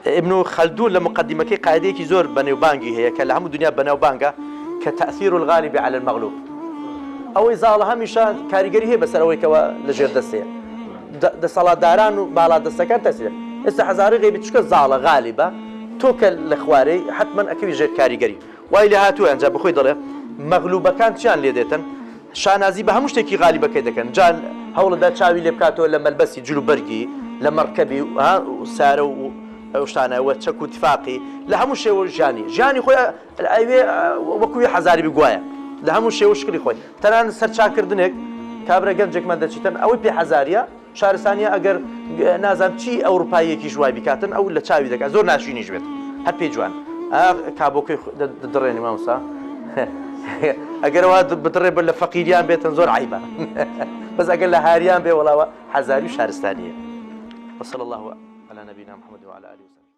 ابن خلدون لە مقدمەکەی قاعدەیەکی زۆر بەنێوبانگی هەیە کە لە هەموو دنیا بەناوبانگە کە تأثیر الغالب علی المغلوب ئەوەی زاڵە هەمیشە کاریگەری هەیە بەسەر ئەوەی کەوا لە ژێر دەستەیە دەسەڵاتداران و باڵادەستەکان تەسیر ئێستا حەزاری غەیبی چونکە زاڵە غالیبە تۆ کە لە خوارەی حەتمەن ئەکەوی ژێر کاریگەری وای لێ هاتووە ئەنجا بەخۆی دەڵێ مەغلوبەکان چیان لێ دێتن شانازی بە هەموو شتێکی غالیبەکەی دەکەن جا هەوڵەدا چاوی لێ بکاتەوە لە مەلبەسی جل و بەرگی لە مەڕکەبی و سارە و ئەو شتانە و چەک و تفاقی لە هەموو شێوە ژیانی ژیانی خۆی ئەوێ وەکوی حەزاری بگوایە لە هەموو شێوە شکلی خۆی تەنانەت سەرچاکردنێک کابرا گەنجێکمان دەچیتن ئەوەی پێ حەزاریە شارستانیە ئەگەر نازانم چی ئەوروپاییەکیش وای بیکاتن ئەو لە چاوی دەکات زۆر ناشینیش بێت هەر پێی جوان کابۆکەی دڕێنی مامۆستا ئەگەرەوە بدڕێ بە لە فەقیریان بێتن زۆر عیبە بەس ئەگەر لە هاریان بێ وەڵاوە حەزاری و شارستانیە وصلى الله على نبينا محمد وعلى آله وصحبه.